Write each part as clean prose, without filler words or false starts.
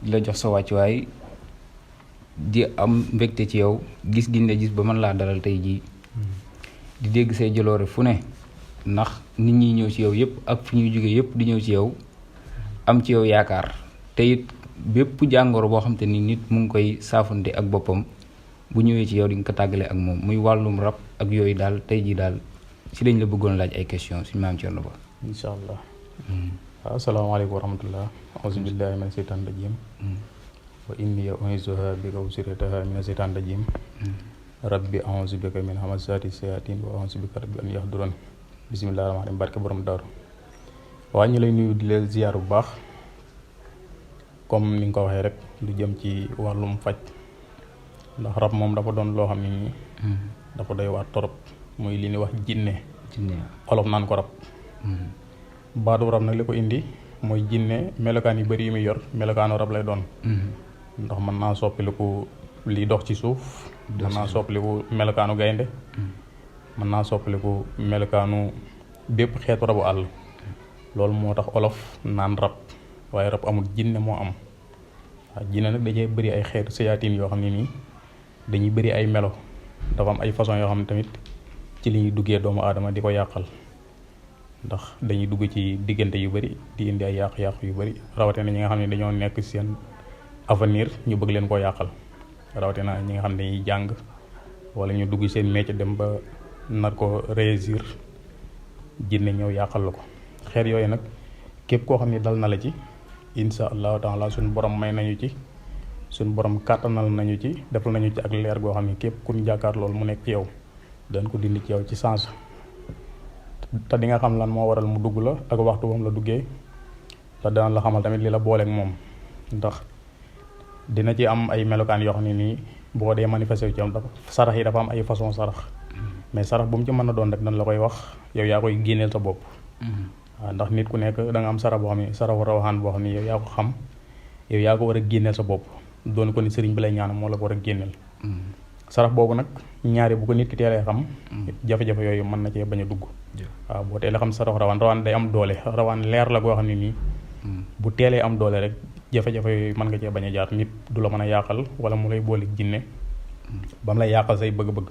di la jox sa wàccuwaay di am mbégte ci yow gis giñ la gis ba mën laa dalal tey jii di dégg say jaloore fu ne ndax nit ñi ñëw ci yow yëpp ak fu ñuy jóge yëpp di ñëw ci yow am ci yow yaakaar te it bépp jàngoro boo xam te ni nit mu ngi koy saafunte ak boppam bu ñëwee ci yow di nga ko tàggale ak moom muy wàllum rab ak yooyu daal tey jii daal si lañ la bëggoon laaj ay question suñu maam Thierno Ba. incha allah. waaw asalaamaaleykum wa rahmatullah auzu billahi mina seytaan rajim wa inni u'iizuha bika wa zurriyyataha mina seytaan rajim rabbi a'uuzu bika min hamazaati sayaatiin wa a'uuzu bika rabbi an yahduruun bismillahi rahmaani rahiim barke borom daaru waa ñu lay nuyu di leen ziyaar bu baax comme ni nga ko waxee rek lu jëm ci wàllum faj ndax rab moom dafa doon loo xam ne nii dafa doy waar torop muy li ñuy wax jinne olof naan ko rab baatu rab nag li ko indi mooy jinne melokaan yu bëri yu muy yor melokaanu rab lay doon ndax mën naa soppiliku liy dox ci suuf mën naa soppiliku melokaanu gaynde mën naa soppiliku melokaanu bépp xeetu rabu àll loolu moo tax olof naan rab waaye rab amul jinne moo am waaw jinne nag dajee bëri ay xeetu sayaatiin yoo xam ne nii dañuy bëri ay melo dafa am ay façon yoo xam ne tamit ci li ñuy duggee doomu aadama di ko yàqal ndax dañuy dugg ci diggante yu bëri di indi ay yàq-yàq yu bëri rawatina ñi nga xam ne dañoo nekk seen avenir ñu bëgg leen koo yàqal rawatina ñi nga xam ne dañuy jàng wala ñu dugg seen métier dem ba nar ko réussir jinne ñëw yàqal la ko xeet yooyu nag képp koo xam ne dal na la ci insha allahu taala suñu borom may nañu ci suñu borom kàttanal nañu ci defal nañu ci ak leer goo xam ne képp ku ñu jàkkaar loolu mu nekk ci yow dañ ko dindi ci yow ci sens te di nga xam lan moo waral mu dugg la ak waxtu moom la duggee te dana la xamal tamit li la booleeg moom ndax dina ci am ay melokaan yoo xam ne nii boo dee manifesté ci am dafa sarax yi dafa am ay façon sarax mais sarax bu mu ci mën a doon rek dañ la koy wax yow yaa koy génneel sa bopp waaw ndax nit ku nekk da nga am sarax boo xam ne saraxu rawaxaan boo xam ne yow yaa ko xam yow yaa ko war a génneel sa bopp doon ko ni sëriñ bi lay ñaan moo la ko war a génneel sarax boobu nag ñaari bu ko nit ki teelee xam jafe-jafe yooyu mën na cee bañ a dugg waaw boo teelee xam saraxu rawaan day am doole rawaan leer la goo xam ne nii bu teelee am doole rek jafe-jafe yooyu mën nga cee bañ a jaar nit du la mën a yàqal wala mu lay boole jinne ba mu lay yàqal say bëgg-bëgg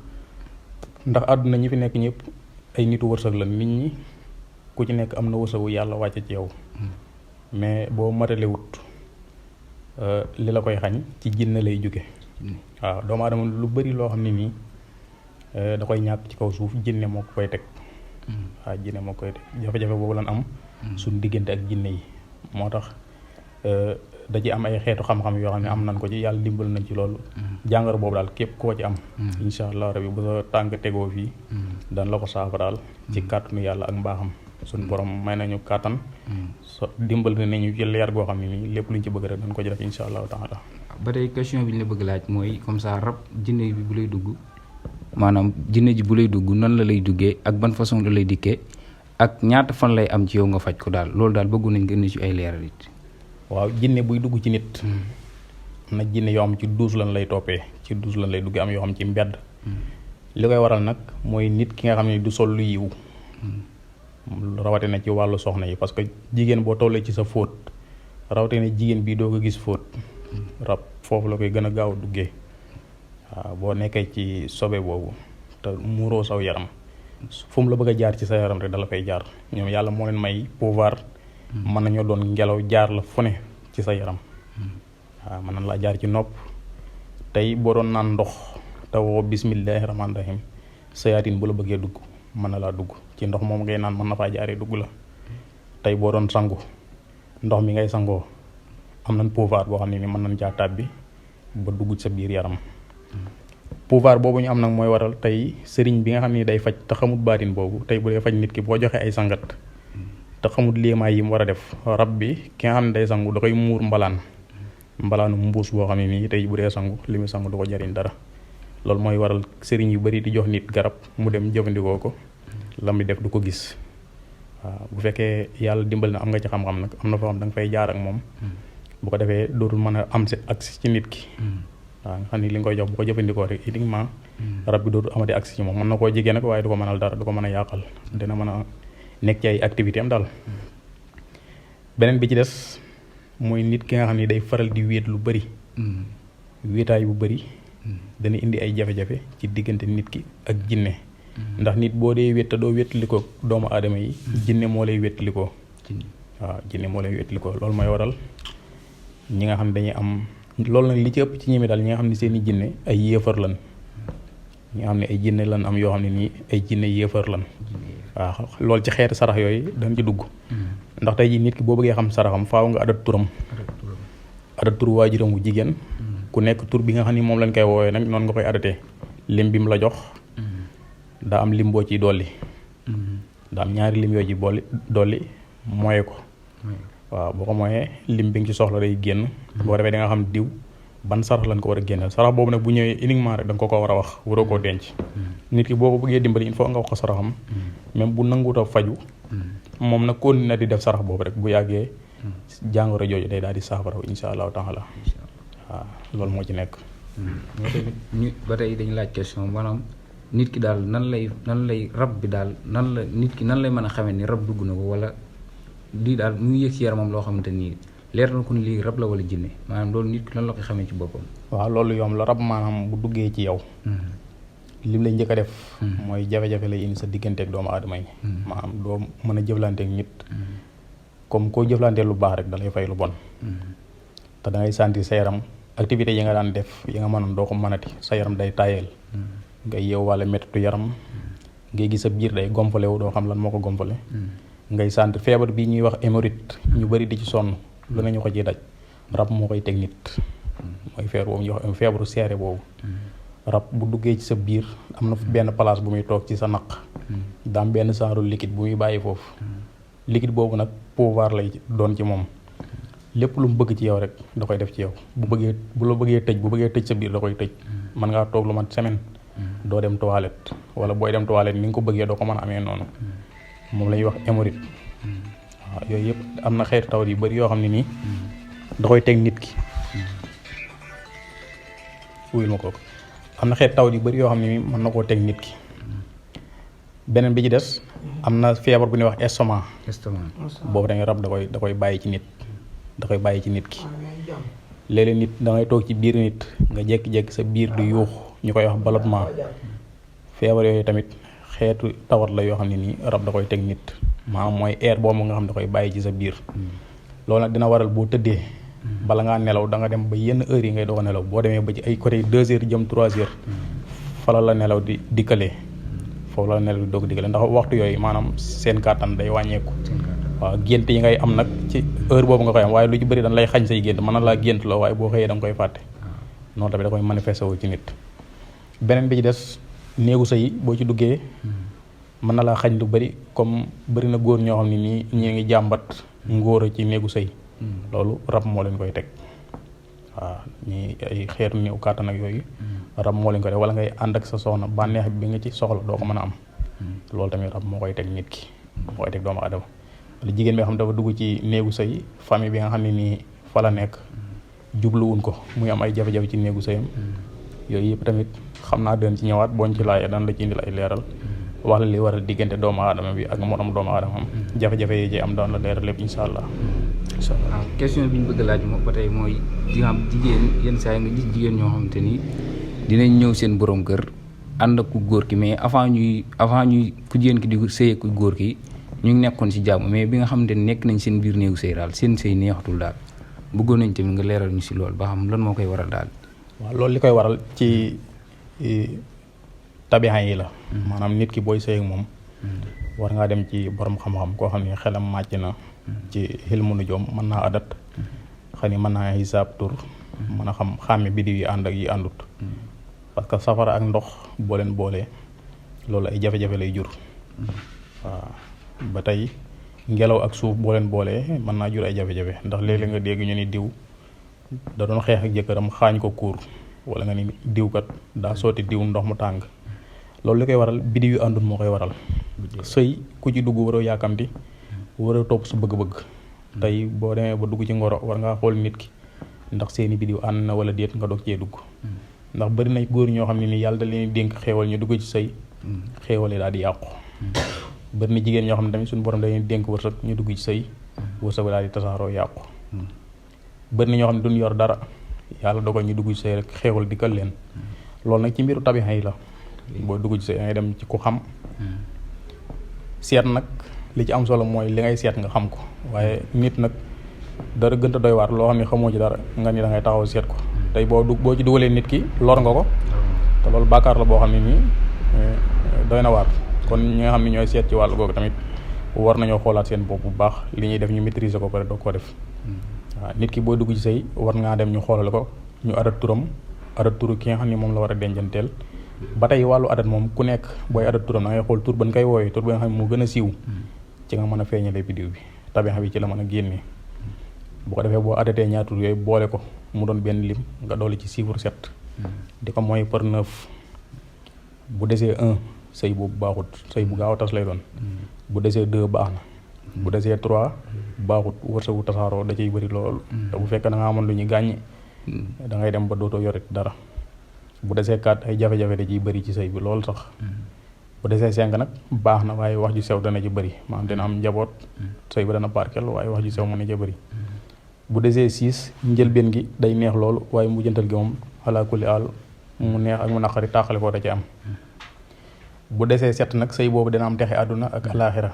ndax àdduna ñi fi nekk ñëpp ay nitu wërsëg la nit ñi ku ci nekk am na wërsëgu yàlla wàcce ci yow mais boo matalewut li la koy xañ ci jinne lay jóge waaw doomu aadama lu bari loo xam ne nii da koy ñàkk ci kaw suuf jinne moo ko koy teg waaw jinne moo koy teg jafe-jafe boobu lan am suñ diggante ak jinne yi moo tax da ci am ay xeetu xam-xam yoo xam ne am nañ ko ci yàlla dimbal nañ ci loolu jàngoro boobu daal képp koo ci am insha allah rabbi bu sa tànk tegoo fii daan la ko saafaraal ci kàttanu yàlla ak mbaaxam suñ borom may nañu kàttan so dimbal nañu ci leer goo xam ne nii lépp luñ ci bëgg rek dañ ko ci def insha allahu taala ba tey question bi ñu la bëgg laaj mooy comme ça rab jinne bi bu lay dugg maanaam jinne ji bu lay dugg nan la lay duggee ak ban façon la lay dikkee ak ñaata fan lay am ci yow nga faj ko daal loolu daal bëggu nañ gën ci ay leeral it. waaw jinne buy dugg ci nit am na jinne yoo xam ci douze lan lay toppee ci douze lan lay duggee am yoo xam ci mbedd li koy waral nag mooy nit ki nga xam ne du sol lu yiw rawatina ci wàllu soxna yi parce que jigéen boo tollee ci sa fóot rawatina jigéen bii doo ko gis fóot rab foofu la koy gën a gaaw a duggee waaw boo nekkee ci sobe boobu te muuroo saw yaram fu mu la bëgg a jaar ci sa yaram rek dala fay jaar ñoom yàlla moo leen may pouvoir mën nañoo doon ngelaw jaar la fu ne ci sa yaram waaw mën nañ laa jaar ci nopp tey boo doon naan ndox te woo bismillahi rahmaani rahim sayaatin bu la bëggee dugg mën na laa dugg ci ndox moom ngay naan mën na faa jaaree dugg la tey boo doon sangu ndox mi ngay sangoo am nañ pouvoir boo xam ne ni mën nañ caa tàbbi ba dugg sa biir yaram pouvoir boobu ñu am nag mooy waral tey sëriñ bi nga xam ne day faj te xamut baatin boobu tey bu dee faj nit ki boo joxee ay sangat te xamut léemaay yi mu war a def rab bi ki nga xam ne day sangu da koy muur mbalaanu mbuus boo xam ne nii tey bu dee sangu li muy sangu du ko jariñ dara loolu mooy waral sëriñ yu bari di jox nit garab mu dem jëfandikoo ko la muy def du ko gis waaw bu fekkee yàlla dimbal na am nga ci xam-xam nag am na foo xam da nga fay jaar ak moom bu ko defee dootul mën a am si accès ci nit ki waaw nga xam ni li nga koy jox bu ko jëfandikoo rek uniquement rab bi dootul amati accès ci moom mën na koo jigéen nag waaye du ko mënal dara du ko mën a yàqal dina mën a nekk ci ay activité am daal beneen bi ci des mooy nit ki nga xam ne day faral di wéet lu bëri. wéetaay bu bëri. dana indi ay jafe-jafe ci diggante nit ki ak jinne. ndax nit boo dee wét te doo wétali ko doomu aadama yi. jinne moo lay wétali ko. waaw jinne moo lay wétali ko loolu mooy waral ñi nga xam ne dañuy am loolu nag li ci ëpp ci ñi mi daal ñi nga xam ne seen i jinne ay yéefar lan. ñi nga xam ne ay jinne lan am yoo xam ne nii ay jinne yéefar lan. waaw loolu ci xeeti sarax yooyu dañ ci dugg. ndax tey jii nit ki boo bëggee xam saraxam faaw nga adat turam. adat tur waajuram wu jigéen. ku nekk tur bi nga xam ni moom lañ koy woowee nag noonu nga koy adatee. lim bi mu la jox. daa am lim boo ciy dolli. daa am ñaari lim yoo ci dolli mooy ko. waaw boo ko mooyee lim bi nga ci soxla day génn. boo defee da nga xam diw ban sarax lañ ko war a génneel sarax boobu nag bu ñëwee uniquement rek da nga ko war a wax waroo koo denc. nit ki boo ko bëggee dimbali il faut nga wax ko saraxam. même bu nanguut a faju moom nag continué na di def sarax boobu rek bu yàggee. jàngoro jooju day daal di saafara insha allahu taala. waaw loolu moo ci nekk. moo tamit ñu ba tey dañu laaj question maanaam nit ki daal nan lay rab bi daal nan la nit ki nan lay mën a xamee ni rab dugg na ko wala lii daal mu ngi yëg ci yaramam loo xamante ni leer na ko ni lii rab la wala jinne maanaam loolu nit ki lan la ko xamee ci boppam. waaw loolu yomb la rab maanaam bu duggee ci yow. lim lay njëkk a def. mooy jafe-jafe lay indi sa digganteeg doomu aadama yi. maanaam doo mën a jëflanteeg nit. comme koo jëflanteel lu baax rek da lay fay lu bon. te da ngay sentir sa yaram activité yi nga daan def yi nga mënoon doo ko mënati sa yaram day tayeel. ngay yeewaale méttitu yaram. ngay gis sa biir day gonfale wu doo xam lan moo ko gonfale. ngay sentir feebar bi ñuy wax hémorroïde ñu bëri di ci sonn lu nañu ko ciy daj rab moo koy teg nit. mooy feebar boobu ñuy wax feebaru seere boobu. rab bu duggee ci sa biir am na benn place bu muy toog ci sa naq. daam benn saaru liquide bu muy bàyyi foofu. liquide boobu nag pouvoir lay doon ci moom lépp lu mu bëgg ci yow rek da koy def ci yow bu la bëggee tëj sa biir da koy tëj. mën ngaa toog lu mat semaine. doo dem toilette wala booy dem toilette ni nga ko bëggee doo ko mën a amee noonu. moom la ñuy wax hémorroïde. waaw yooyu yëpp am na xeetu tawat yu bëri yoo xam ne nii. da koy teg nit ki. wuyul ma kooku am na xeetu tawat yu bëri yoo xam ne nii mën na koo teg nit ki. beneen bi ci des am na feebar bu ñuy wax estomac. boobu tamit rab da koy bàyyi ci nit. da koy bàyyi ci nit ki. léeg-léeg nit da ngay toog ci biir nit nga jékki-jékki sa biir du yuux ñu koy wax ballonnement. feebar yooyu tamit xeetu tawat la yoo xam ne nii rab da koy teg nit. maanaam mooy air boobu nga xam da koy bàyyi ci sa biir. loolu nag dina waral boo tëddee. bala ngaa nelaw da nga dem ba yenn heures yi ngay doog a nelaw boo demee ba ci ay côté 2 heures jëm 3 heures. fala la nelaw di dikkalee. foofu la nelaw di doog diggale ndax waxtu yooyu maanaam seen kàttan day wàññeeku. waaw gént yi ngay am nag ci heure boobu nga koy am waaye lu ci bëri dañ lay xañ say gént mën na laa gént loo waaye boo xëyee da nga koy fàtte. noonu tamit da koy manifesté wu ci nit. beneen bi ci des néegu sëy boo ci duggee. mën na laa xañ lu bëri comme bëri na góor ñoo xam ne nii ñi ngi jàmbat ngóora ci néegu sëy. loolu rab moo leen koy teg. waaw ñi ay xeetu néew kàttan ak yooyu. rab moo leen koy teg wala ngay ànd ak sa soxna bànneex bi nga ci soxla doo ko mën a am. loolu tamit rab moo koy teg nit ki. moo koy teg doomu aadama. wala jigéen bi nga xam dafa dugg ci néegu sëy famille bi nga xam ne nii fa la nekk. jubluwuñ ko muy am ay jafe-jafe ci néegu sëyam. yooyu yëpp tamit xam naa dën ci ñëwaat boo ñu ci laajee daan la ci indil ay leeral. wax la li waral diggante doomu aadama bi ak moroom doomu aadama am. jafe-jafe yi ci am daan la leeral lépp incha allah. waaw question bi ñu bëgg laaj moom ba tey mooy di nga xam jigéen yenn saa yi nga gis jigéen ñoo xamante ni dinañ ñëw seen borom kër ànd ak ku góor ki mais avant ñuy ku jigéen ki di sëyee ku góor ki ñu ngi nekkoon ci jàmm mais bi nga xamante ni nekk nañ seen biir néegu sëy daal seen sëy neexatul daal bëggoon nañ tamit nga leeral ñu si loolu ba xam lan moo koy waral daal. waaw loolu li koy waral ci tabixa yi la. maanaam nit ki booy sëy ak moom. war ngaa dem ci borom xam-xam koo xam ne xelam màcc na. ci xilmu nujoom mën naa adat. xam ni mën naa xisaab tur. mën a xam xàmme biddiw yi ànd ak yi àndut. parce que safara ak ndox boo leen boolee loolu ay jafe-jafe lay jur. waaw ba tey ngelaw ak suuf boo leen boolee mën naa jur ay jafe-jafe ndax léeg-léeg nga dégg ñu ni diw da doon xeex ak jëkkëram xaañ ko kuur wala nga ni diw kat daa sotti diw ndox mu tàng loolu li koy waral biddiw yu àndut moo koy waral. sëy ku ci dugg waroo yàkkamti war a topp su bëgg-bëgg. tey boo demee ba dugg ci ngoro war ngaa xool nit ki ndax seeni biddiw ànd na wala déet nga doog cee dugg. ndax bari na góor ñoo xam ne ni yàlla da leen dénk xéewal ñu dugg ci sëy xéewal yi daal di yàqu. bari na jigéen ñoo xam ne tamit suñu borom da leen dénk wërsëg ñu dugg ci sëy wërsëg daal di tasaaroo yàqu. bëri na ñoo xam ne duñ yor dara yàlla dogal ñu dugg ci sëy rek xéewal dikkal leen loolu nag ci mbiru tabixa yi la boo dugg ci sëy ngay dem ci ku xam seet nag li ci am solo mooy li ngay seet nga xam ko waaye nit nag dara gënta doy waar loo xam ne xamoo ci dara nga ni da ngay taxaw seet ko tey boo ci dugalee nit ki lor nga ko te loolu bàkkaar la boo xam ne nii doy na waar kon ñi nga xam ne ñooy seet ci wàllu googu tamit war nañoo xoolaat seen bopp bu baax li ñuy def ñu maîtriser ko pare doog koo def waaw nit ki boo dugg ci sëy war ngaa dem ñu xoolal ko ñu adat turam adat turu ki nga xam ne moom la war a dencanteel ba tey wàllu adat moom ku nekk booy adat turam da ngay xool tur ba nga koy wooyee tur ba nga xam ne moo gën a siiw ci nga mën a feeñalee biddiw bi tabixa bi ci la mën a génnee bu ko defee boo adatee ñaar tur yooyu boole ko mu doon benn lim nga dolli ci chiffre 7 di ko mooy par 9 bu desee 1 sëy boobu baaxut sëy bu gaaw a tas lay doon bu desee 2 baax na bu desee 3 baaxut wërsëgu tasaaroo da ciy bëri loolu te bu fekkee da nga amoon lu ñu gàññi da ngay dem ba dootoo yorit dara bu desee 4 ay jafe-jafe da ciy bëri ci sëy bi loolu sax bu desee 5 nag baax na waaye wax ju sew dana ci bëri maanaam dina am njaboot sëy ba dana barkel waaye wax ju sew mën na ci bëri bu desee 6 njëlbeen gi day neex loolu waaye mujjantal gi moom ala kulli aal mu neex ak mu naqari tàqale koo da ci am bu desee 7 nag sëy boobu dina am texe àdduna ak alaaxira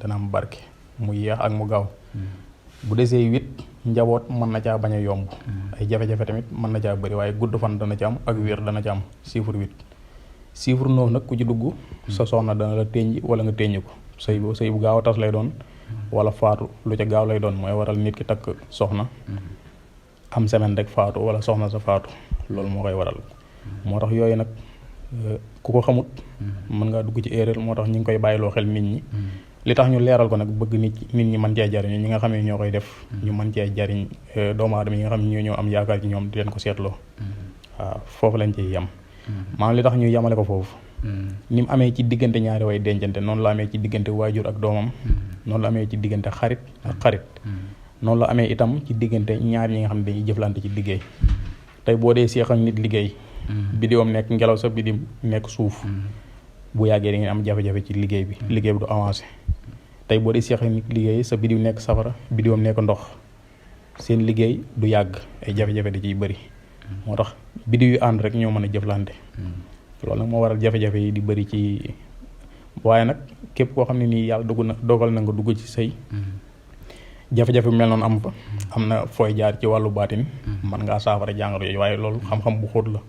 dana am barke mu yeex ak mu gaaw bu desee 8 njaboot mën na caa bañ a yomb ay jafe-jafe tamit mën na caa bëri waaye gudd fan dana ci am ak wér dana ci am chiffre 8 chiffre 9 nag ku ci dugg sa soxna dana la téñji wala nga téñji ko sëy bu gaaw a tas lay doon wala faatu lu ca gaaw lay doon mooy waral nit ki takk soxna am semaine rek faatu wala soxna sa faatu loolu moo koy waral moo tax yooyu nag ku ko xamut mën ngaa dugg ci erreur moo tax ñu ngi koy bàyyiloo xel nit ñi li tax ñu leeral ko nag bëgg nit ñi mën cee jariñ ñi nga xam ne ñoo koy def ñu mën cee jariñ doomu aadama yi nga xam ne ñoo am yaakaar ci ñoom di leen ko seetloo waaw foofu lañ ciy yem maanaam li tax ñu yemale ko foofu ni mu amee ci diggante ñaari way dencante noonu la amee ci diggante waajur ak doomam noonu la amee ci diggante xarit ak xarit noonu la amee itam ci diggante ñaar ñi nga xam ne dañuy jëflante ci liggéey tey boo dee seex ak nit liggéey bidiwam nekk ngelaw sa bidiw nekk suuf bu yàggee da ngeen am jafe-jafe ci liggéey bi du avancé tey boo dee seex ak nit liggéey sa bidiw nekk safara bidiwam nekk ndox seen liggéey du yàgg ay jafe-jafe da ciy bëri moo tax bidiw yu ànd rek ñoo mën a jëflante loolu nag moo waral jafe-jafe yi di bëri ci waaye nag képp koo xam ne nii yàlla dogal na nga dugg ci sëy jafe-jafe bu mel noonu am fa am na fooy jaar ci wàllu baatin man ngaa saafara jàngoro yooyu waaye loolu xam-xam bu xóot la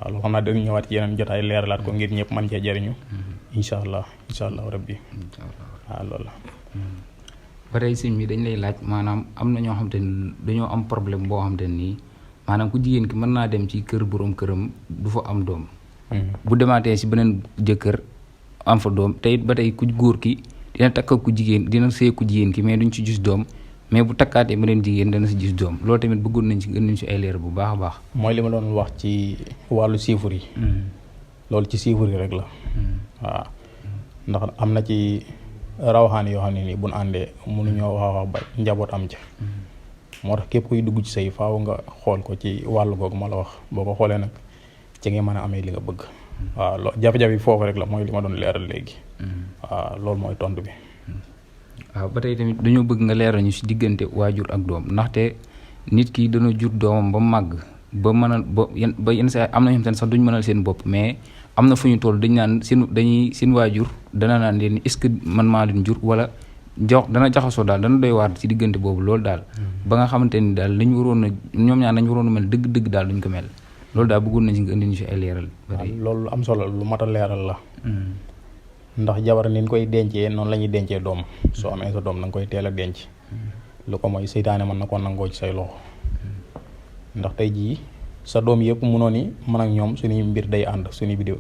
waaw loolu xam naa dañu ñëwaat ci yeneen jotaay leeralaat ko ngir ñëpp mën cee jariñu incha allah rabbi waaw loolu la ba tey sëñ bi dañ lay laaj maanaam am na ñoo xam te ni dañoo am problème boo xam te nii maanaam ku jigéen ki mën naa dem ci kër boroom këram du fa am doom bu demaatee si beneen jëkkër am fa doom te it ba tey ku góor ki dina takk ku jigéen dina sëy ku jigéen ki mais duñ ci gis doom mais bu takkaatee beneen jigéen dana si gis doom loolu tamit bëggoon nañ si gën nañ si ay leer bu baax a baax. mooy li ma doon wax ci wàllu chiffre yi. loolu ci chiffre yi rek la. waaw ndax am na ci rawaxaan yoo xam ne nii bu ñu àndee mënuñoo wax ba njaboot am ca. moo tax képp kuy dugg ci sëy faaw nga xool ko ci wàllu googu ma la wax boo ko xoolee nag ci nga mën a amee li nga bëgg. waaw jafe-jafe yi foofu rek la mooy li ma doon leeral léegi. waaw loolu mooy tontu bi. waaw ba tey tamit dañoo bëgg nga leeral ñu si diggante waajur ak doom ndaxte nit ki dana jur doomam ba màgg ba mën a ba yenn saa am na ñoo xam ne sax duñ mënal seen bopp mais am na fu ñu toll dañ naan seen waajur dana naan leen est-ce que man maa leen jur wala dana jaxasoo daal dana doy waar ci diggante boobu loolu daal. ba nga xamante ni daal lañ waroon a ñoom ñaar nañ waroon a mel dëgg-dëgg daal duñ ko mel loolu daal bëggoon nañ si nga indi ñu si ay leeral. loolu am solo lu mat a leeral la. ndax jabar ni ñu koy dencee noonu la ñuy dencee doom soo amee sa doom da nga koy teel a denc lu ko mooy seytaane mën na ko nangoo ci say loxo ndax tey jii sa doom yëpp mënoo ni man ak ñoom suñuy mbir day ànd suñuy vidéo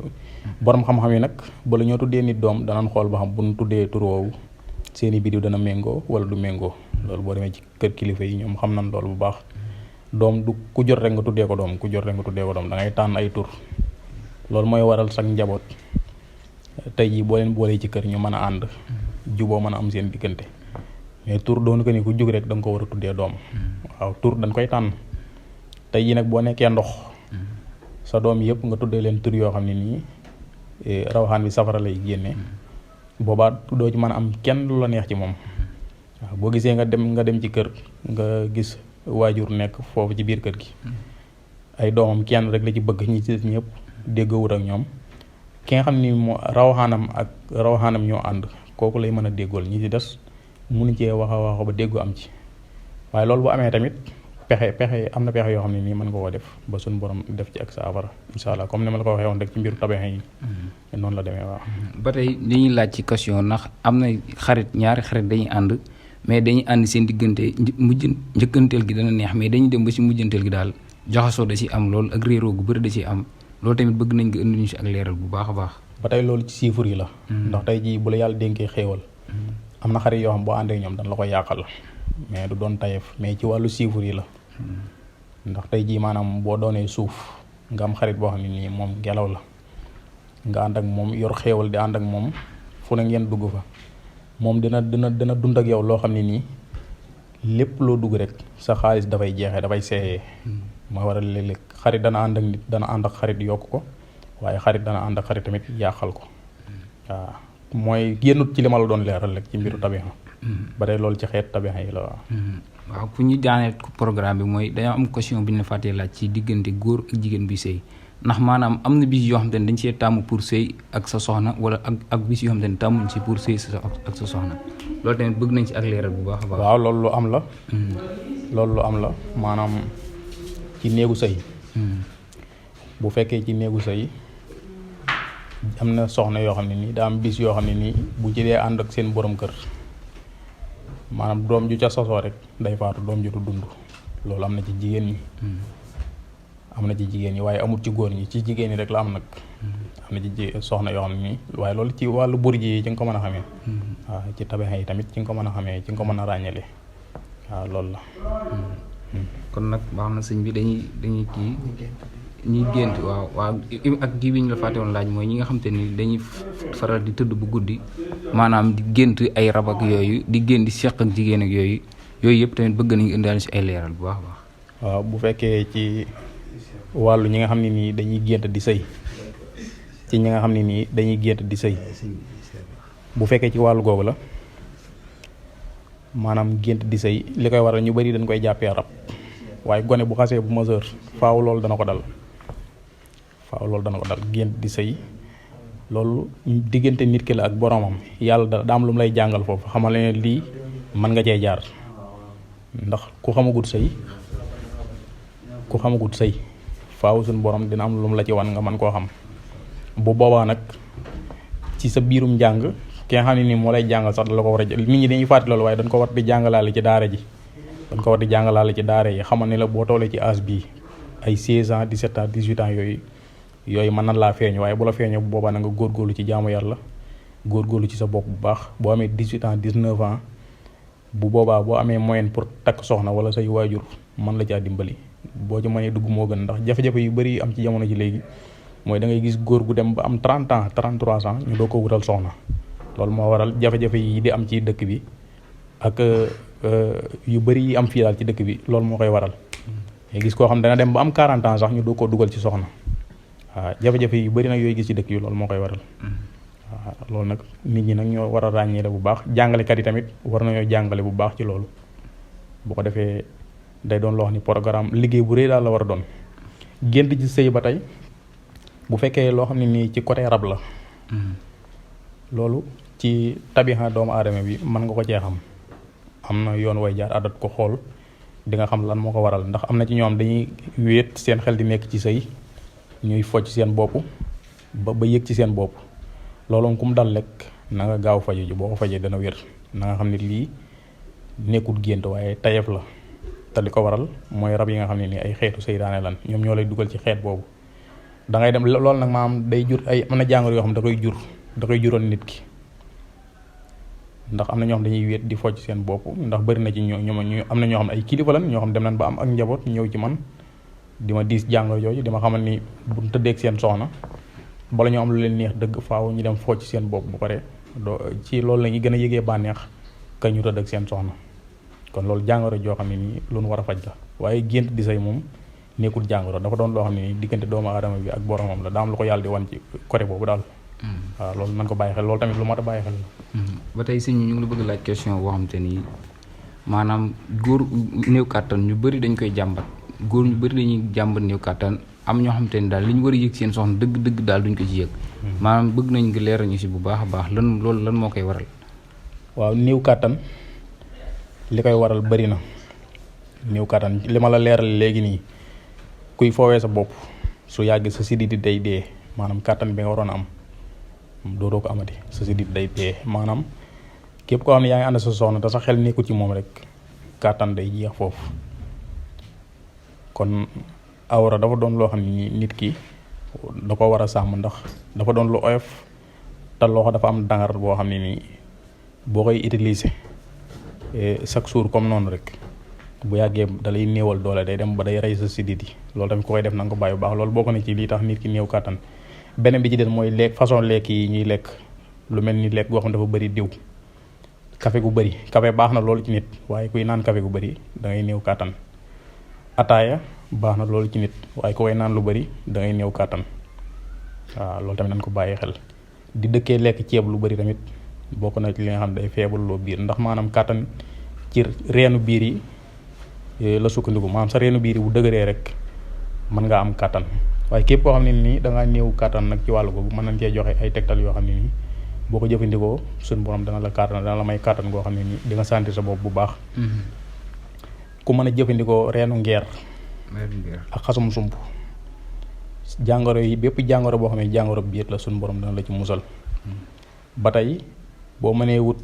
borom xam-xam yi nag bala ñoo tuddee nit doom danañ xool ba xam bu ñu tuddee tur woowu seeni vidéo dana méngoo wala du méngoo loolu boo demee ci kër kilifa yi ñoom xam nañ loolu bu baax doom du ku jot rek nga tuddee ko doom da ngay tànn ay tur loolu mooy waral sax njaboot tey jii boo leen boolee ci kër ñu mën a ànd juboo mën a am seen diggante mais tur doonu ko ni ku jóg rek da nga ko war a tuddee doom waaw tur dañ koy tànn tey jii nag boo nekkee ndox sa doom yëpp nga tuddee leen tur yoo xam ne nii rawaxaan bi safara lay génne boobaa doo ci mën a am kenn lu la neex ci moom waaw boo gisee nga dem ci kër nga gis waajur nekk foofu ci biir kër gi ay doomam kenn rek la ci bëgg ñi ci ñëpp déggoowut ak ñoom ki nga xam ni moo rawaxaanam ñoo ànd kooku lay mën a déggool ñi ci des munu cee wax ba déggoo am ci waaye loolu bu amee tamit pexe am na pexe yoo xam ne nii mën nga koo def ba suñu borom def ci ak saafara incha allah comme ni ma la ko waxee woon rek ci mbiru tabax yi noonu la demee waaw. ba tey li ñuy laaj ci question ndax am na ñaari xarit dañuy ànd mais dañuy ànd seen diggante njëkkanteel gi dana neex mais dañuy dem ba si mujjanteel gi daal jaxasoo da ci am loolu ak réeroo gu bëri da ci am loolu tamit bëgg nañ nga indi ñu si ak leeral bu baax a baax. ba tey loolu ci chiffres yi la. ndax tey jii bu la yàlla dénkee xéewal am na xarit yoo xam boo àndee ñoom dañ la koy yàqal mais du doon tayef mais ci wàllu chiffres yi la. ndax tey jii maanaam boo doonee suuf nga am xarit boo xam ne nii moom ngelaw la nga ànd ak moom yor xéewal di ànd ak moom fu ne ngeen dugg fa moom dina dund ak yow loo xam ne nii lépp loo dugg rek sa xaalis dafay jeexee dafay seeyee. mooy waral léeg-léeg xarit dana ànd ak nit dana ànd ak xarit yokk ko waaye xarit dana ànd ak xarit tamit yàqal ko waaw mooy génnut ci li ma la doon leeral rek ci mbiru tabixa ba tey loolu ci xeet tabixa yi la waaw. waaw ku ñu daaneel programme bi mooy dañoo am question bi ñu la fàttee laaj ci diggante góor ak jigéen bi sëy ndax maanaam am na bis yoo xam te ne dañ see tàmm pour sëy ak sa soxna wala ak bis yoo xam te ne tàmmuñ si pour sëy ak sa soxna loolu tamit bëgg nañ ci ak leeral bu baax a baax. waaw loolu lu am la. loolu lu am la maanaam ci néegu sëy bu fekkee ci néegu sëy am na soxna yoo xam ne nii daa am bis yoo xam ne nii bu ci dee ànd ak seen borom kër maanaam doom ju ca sosoo rek day faatu doom ju du dund loolu am na ci jigéen ñi am na ci jigéen ñi waaye amul ci góor ñi ci jigéen ñi rek la am nag am na ci soxna yoo xam ne nii waaye loolu ci wàllu burj yi ci nga ko mën a xamee waaw ci tabax yi tamit ci nga ko mën a xamee ci nga ko mën a ràññale waaw loolu la kon nag baax na sëñ bi dañuy kii ñuy gént waaw ak kii bi ñu la fàtte woon laaj mooy ñi nga xam te ni dañuy faral di tëdd bu guddi maanaam di gént ay rab ak yooyu di gént di seq ak jigéen ak yooyu yëpp tamit bëgg nañu indaale si ay leeral bu baax a baax. waaw bu fekkee ci wàllu ñi nga xam ne nii dañuy gént di sëy ci ñi nga xam ne nii dañuy gént di sëy bu fekkee ci wàllu googu la maanaam gént di sëy li koy waral ñu bari dañ koy jàppee rab waaye gone bu xasee bu majeur faaw loolu dana ko dal gént di sëy loolu diggante nit ki la ak boromam yàlla da am lu mu lay jàngal foofu xamal ne lii mën nga cee jaar ndax ku xamagut sëy faaw suñu borom dina am lu mu la ci wan nga mën koo xam bu boobaa nag ci sa biirum njàng ki nga xam ne nii moo lay jàngal sax da la ko war a nit ñi dañuy fàttali loolu waaye dañ ko war di jàngalaale ci daara ji daara yi xamal ne la boo tollee ci âge bii ay 16 ans 17 ans 18 ans yooyu mën na laa feeñu waaye bu la feeñoo bu boobaa na nga góorgóorlu ci jaamu yàlla góorgóorlu ci sa bopp bu baax boo amee 18 ans 19 ans bu boobaa boo amee moyen pour takk soxna wala say waajur mën la caa dimbali boo ci mënee dugg moo gën ndax jafe-jafe yu bari am ci jamono ji léegi mooy da ngay gis góor gu dem ba am 30 ans 33 ans ñu doo ko wutal soxna loolu moo waral jafe-jafe yi di am ci dëkk bi ak yu bari yi am fii daal ci dëkk bi loolu moo koy waral ngay gis koo xam dana dem ba am 40 ans sax ñu doo ko dugal ci soxna waaw jafe-jafe yu bari nag yooyu gis ci dëkk bi loolu moo koy waral waaw loolu nag nit ñi nag ñoo war a ràññeele bu baax jàngalekat yi tamit war nañoo jàngale bu baax ci loolu bu ko defee day doon loo xam ni programme liggéey bu rëy daal la war a doon gént ci sëy ba tey bu fekkee loo xam ne nii ci côté rab la loolu ci tabixa doomu aadama bi mën nga ko cee xam am na yoon way jaar adat ko xool di nga xam lan moo ko waral ndax am na ci ñoom dañuy wéet seen xel di nekk ci sëy ñuy focc seen bopp ba yëg ci seen bopp loolu ku mu dal rek na nga gaaw faju ji boo ko fajee dana wér na nga xam ne lii nekkul gént waaye tayef la te li ko waral mooy rab yi nga xam ne nii ay xeetu seytaane lan ñoom ñoo lay dugal ci xeet boobu da ngay dem loolu nag maanaam day jur ay am na jàngoro yoo xam da koy jural nit ki ndax am na ñoo xam dañuy wéet di focc seen bopp ndax bëri na ci ñu am na ñoo xam ne ay kilifa lan ñoo xam dem nañ ba am ak njaboot ñëw ci man di ma diis jàngoro jooju di ma xamal ni bu tëddeeg seen soxna bala ñoo am lu leen neex dëgg faaw ñu dem focc seen bopp bu pare ci loolu la ñuy gën a yëgee bànneex ka ñu tëdd ak seen soxna kon loolu jàngoro joo xam ne nii lu nu war a faj la waaye gént di say moom nekkul jàngoro dafa doon loo xam ne nii diggante doomu aadama bi ak boromam la daa am lu ko yàlla di wan ci côté boobu daal. waaw loolu nan ko bàyyi xel loolu tamit lu mat a bàyyi xel la. ba tey sëñ ñu ngi la bëgg laaj question boo xam te ni maanaam góor néew kàttan ñu bëri dañ koy jàmbat góor ñu bëri dañuy jàmbat néew kàttan am ñoo xam te ne daal li ñu war a yëg seen soxna dëgg-dëgg daal duñ ko ci yëg. maanaam bëgg nañ nga leeral ñu si bu baax a baax lan moo koy waral. waaw néew kàttan li koy waral bëri na néew kàttan li ma la leeral léegi nii kuy foowee sa bopp su yàgg sa sidit di day dee maanaam kàttan bi nga waroon a am dootoo ko amati sa sidit day dee maanaam képp koo xam ne yaa ngi ànd sa soxna te sa xel nekku ci moom rek kàttan day jeex foofu. kon awra dafa doon loo xam ne nit ki da ko war a sàmm ndax dafa doon lu oyof te loxo dafa am dangar boo xam ne nii boo koy utiliser chaque jour comme noonu rek bu yàggee da lay néewal doole day dem ba day rey sa sidit yi loolu tamit ku koy def na nga ko bàyyi bu baax loolu bokk na ci lii tax nit ki néew kàttan. beneen bi ci des mooy façon lekk yi ñuy lekk lu mel ni lekk goo xam dafa bëri diw café gu bëri café baax na loolu ci nit waaye kuy naan café gu bëri da ngay néew kàttan. ataaya baax na loolu ci nit waaye ku koy naan lu bëri da ngay néew kàttan waaw loolu tamit nañ ko bàyyi xel. di dëkkee lekk ceeb lu bëri tamit bokk na ci li nga xam day feebal loo biir ndax maanaam kàttan ci reenu biir yi la sukkandiku maanaam sa reenu biir yi bu dëgëree rek mën ngaa am kàttan waaye képp koo xam ne nii da ngaa néew kàttan nag ci wàllu googu mën nañ cee joxe ay tegtal yoo xam ne nii boo ko jëfandikoo suñu borom dana la may kàttan goo xam ne nii di nga sentir sa bopp bu baax. ku mën a jëfandikoo reenu ngeer ak xasum sump jàngoro yi bépp jàngoro boo xam ne jàngoro biir la suñu borom dana la ci musal. ba tey boo mënee wut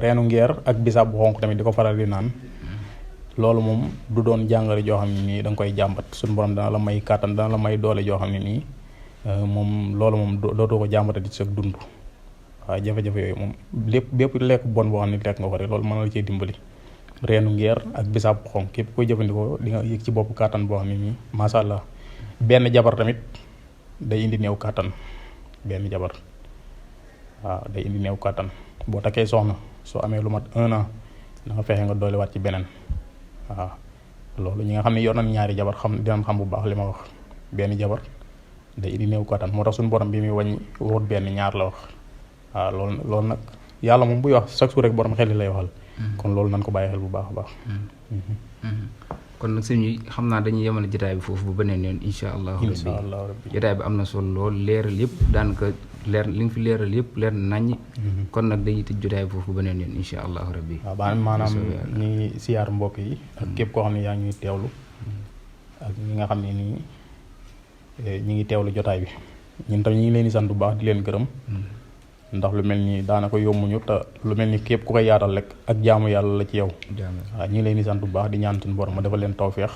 reenu ngeer ak bisaab bu xonq tamit di ko faral di naan loolu moom du doon jàngoro joo xam ne nii da nga koy jàmbat suñu borom dana la may kàttan dana la may doole joo xam ne nii moom loolu moom dootoo ko jàmbatati ci sa dund. waaw jafe-jafe yooyu moom bépp lekk bon boo xam ne lekk nga ko rek loolu mën na la cee dimbali. reenu ngeer ak bisaab bu xonq képp koy jëfandikoo di nga yëg ci bopp kàttan boo xam ne nii macha allah. benn jabar tamit day indi néew kàttan benn jabar waaw day indi néew kàttan boo takkee soxna soo amee lu mat 1 an da nga fexe nga doolewaat ci beneen waaw loolu ñi nga xam ne yor nañ ñaari jabar dinañ xam bu baax li ma wax benn jabar day indi néew kàttan moo tax suñu borom bi muy wàññi wut benn ñaar la wax waaw loolu nag yàlla moom buy wax chaque jour rek borom xel lay waxal. kon loolu nañ ko bàyyi xel bu baax a baax. kon nag sëñ bi xam naa dañuy yemale jotaay bi foofu ba beneen yoon incha allah rabbi jotaay bi am na solo lool leeral yëpp daanaka leer li nga fi leeral yëpp leer na naññi. kon nag dañuy tëj jotaay bi foofu ba beneen yoon incha allah rabbi. waaw maanaam ñi ngi siyaar mbokk yi ak képp koo xam ne yaa ngi teewlu ak ñi nga xam ne nii ñi ngi teewlu jotaay bi ñun tam ñi ngi leen di sant bu baax di leen gërëm. ndax lu mel ni daanaka yombuñu te lu mel ni képp ku koy yaatal rek ak jaamu yàlla la ci yow. waaw ñu ngi leen di sant bu baax di ñaan suñu borom ma defal leen tawféex.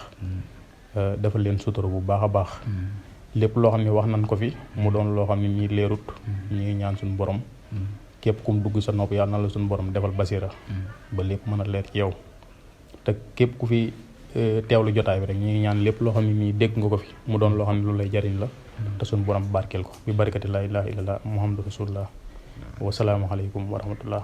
defal leen sutura bu baax a baax. lépp loo xam ne wax nañ ko fi mu doon loo xam ne nii leerut. ñu ngi ñaan suñu borom. képp kum dugg sa nopp yàlla na la suñu borom defal basira. ba lépp mën a leer ci yow. te képp ku fi teewlu jotaay bi rek ñu ngi ñaan lépp loo xam ne nii dégg nga ko fi mu doon loo xam ne lu lay jariñ la. te suñu borom barkeel ko bi barkati laa ilaaha illallah muhammadu rasulullah wasalaamualeykum wa rahmatullah